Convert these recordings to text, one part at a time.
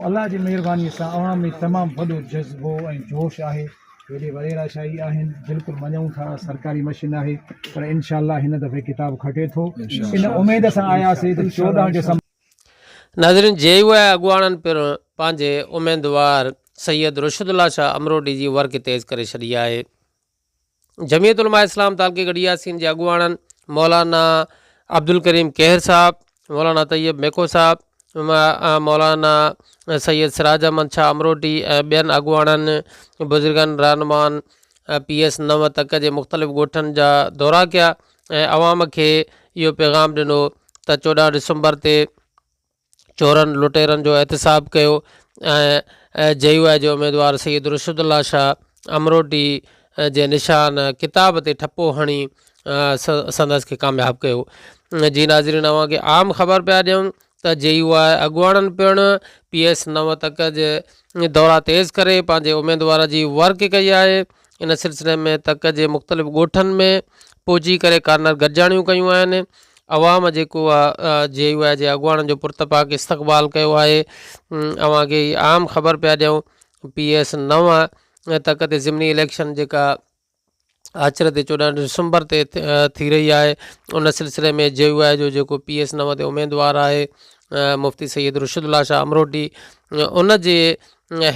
الله جي مهرباني سان اوهان ۾ تمام وڏو جذبو ۽ جوش آهي. هيڏي وڏيرا شاهي آهن بلڪل مڃون ٿا سرڪاري مشين آهي پر انشاء الله هن دفعي ڪتاب کٽي ٿو ان اميد سان آياسي ته 14 ڊسمبر. ناظرين جي يو آء اڳواڻن پڻ پنهنجي اميدوار سيد رشد الله شاهه امروٽي جي ورڪ تيز ڪري ڇڏي آهي. جمعيت علماء اسلام تعلقي ڳڙهي ياسين جي اڳواڻن مولانا عبدالڪريم ڪيهر صاحب، مولانا طيب ميکو صاحب، مولانا سيد سراج احمد شاهه امروٽي ۽ ٻين اڳواڻن بزرگن رهنمائن پي ايس 9 تڪ جي مختلف ڳوٺن جا دورا ڪيا ۽ عوام کي اهو پيغام ڏنو ته 14 ڊسمبر تي چورن لٽيرن جو احتساب ڪيو ۽ جي يو آء جي اميدوار سيد رشد الله شاهه امروٽي جي نشان ڪتاب تي ٺپو هڻي سندس کي ڪامياب ڪيو. جي ناظرين اوهان کي عام خبر پيا ڏيون ته جي يو آء اڳواڻن پڻ پي ايس 9 تڪ جي دورا تيز ڪري پنهنجي اميدوار جي ورڪ ڪئي آهي ان سلسلي ۾ تڪ جي مختلف ڳوٺن ۾ پهچي ڪري ڪارنر گڏجاڻيون ڪيون آهن عوام جيڪو آ جي يو آء جي اڳواڻن جو پرتپاڪ استقبال ڪيو آهي اوهان کي عام خبر پيا ڏيون پي ايس 9 تڪ تي ضمني اليڪشن جيڪا آچر تي 14 ڊسمبر تي ٿي رهي آهي ان سلسلي ۾ جي يو آء جو جيڪو پي ايس 9 تي اميدوار آهي مفتي سيد رشد الله شاهه امروٽي ان جي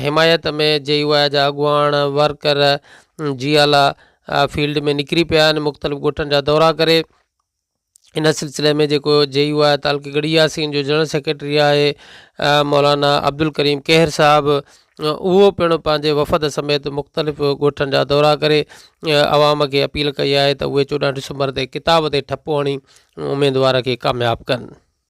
حمايت ۾ جي يو آء جا اڳواڻ ورڪر جيالا فيلڊ ۾ نڪري پيا آهن مختلف ڳوٺن جا دورا ڪري ان سلسلي ۾ جيڪو جي يو آء تعلقي ڳڙهي ياسين جو جنرل سيڪريٽري آهي مولانا عبدالڪريم ڪيهر صاحب اهو پڻ پنهنجي وفد سميت مختلف ڳوٺن جا دورا ڪري عوام کي اپيل ڪئي آهي ته اهي 14 ڊسمبر تي ڪتاب تي ٺپو هڻي اميدوار کي ڪامياب ڪن.